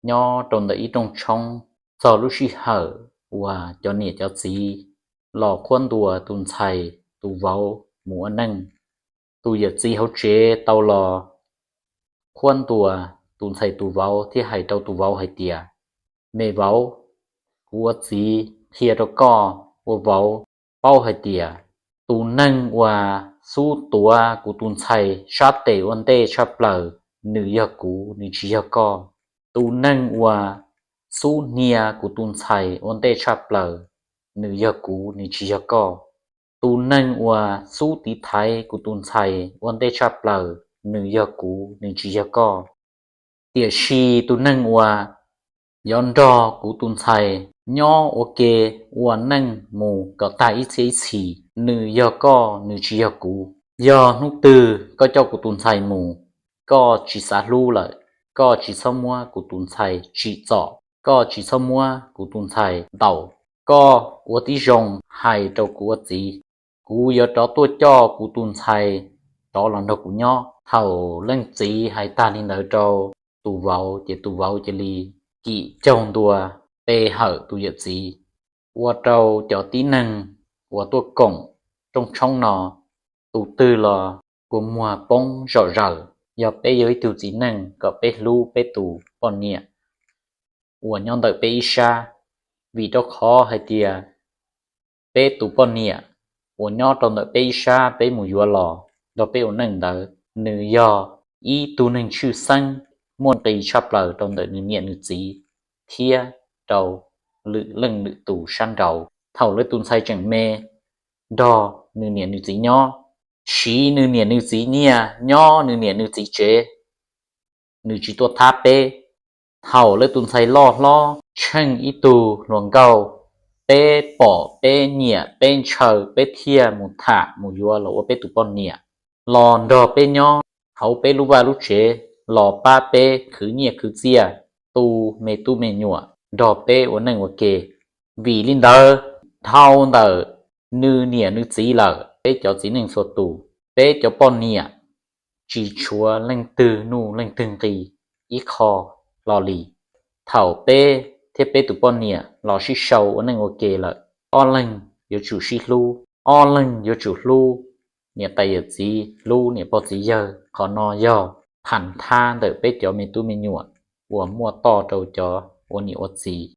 nyob rau ntawm ib rooj tshoob txog lub sij hawm uas cov niam cov txiv los qhuab ntuas tus ntxhais tus vauv mus ua neej. Tus yawm txiv hauv tsev tau los qhuab ntuas tus ntxhais tus vauv thiab hais rau tus vauv hais tias, me vauv, kuv ua txiv qhia rau koj ua vauv paub hais tias tus neeg uas xub tuav kuv tus ntxhais sab tes ua ntej tshaj plaws, nws yog kuv, nws tsis yog koj. Tus neeg uas xub hnia kuv tus ntxhais ua ntej tshaj plaws, nws yog kuv, nws tsis yog koj. Tus neeg uas xub tiv thaiv kuv tus ntxhais ua ntej tshaj plaws, nws yog kuv, nws tsis yog koj. Tiam sis tus neeg uas yuav nrog kuv tus ntxhais nyob ua ke ua neej mus kom tag ib txhiab ib txhis, nws yog koj, nws tsis yog kuv. Yog hnub twg koj coj kuv tus ntxhais mus, koj tsis xav hlub lawm, koj tsis txhob muab kuv tus ntxhais tsim txom, koj tsis txhob muab kuv tus ntxhais ntaus. Koj ua tib zoo hais rau kuv ua txiv, kuv yuav rov tuaj coj kuv tus ntxhais rov los nrog kuv nyob. Thaum leej txiv hais tag li ntawd rau tus vauv ces tus vauv cia li kim caug ntua pe hawm tus yawm txiv. Ua rau cov tib neeg uas tuaj koom rooj tshoob no, tus twg los kua muag poob zom zaws. Yog peb yog ib tug txiv neej kom peb hlub peb tus poj niam uas nyob ntawm peb ib sab, vim rau qhov hais tias peb tus poj niam uas nyob rau ntawm peb ib sab peb mus yuav los nrog peb ua neej ntawd, nws yog ib tug neeg tshwj xeeb muaj nqis tshaj plaws rau ntawm nws niam nws txiv thiab rau lwm leej lwm tus sab nraud. Thaum lawv tus ntxhais tseem me nrog nws niam nws txiv nyob, siv nws niam nws txiv nyiaj nyob nws niam nws txiv tsev, nws tsis tuaj thab peb. Thaum lawv tus ntxhais loj hlob tsheej ib tug hluas nkauj, peb pom peb nyiam peb ntshaw peb thiaj mus tham mus yuav los ua peb tus poj niam. Los nrog peb nyob hauv peb lub vaj lub tsev, los pab peb khwv nyiaj khwv txiaj, tu me tub me nyuam, nrog peb ua neej ua ke. Vim li ntawd, dhau ntawm nws niam nws txiv lawm, peb cov txiv neej txhua tus, peb cov poj niam tsis tshuav leej twg nuj leej twg nqi ib qho hlo li. Thaum peb thiab peb tus poj niam los sib sau ua neej ua ke lawm, ob leeg yuav tsum sib hlub, ob leeg yuav tsum hlub niam tais yawm txiv, hlub niam pog txiv yawg. Qhov no yog phav thab ntawm peb cov me tub me nyuam uas muaj toj rau cov ua niam ua txiv.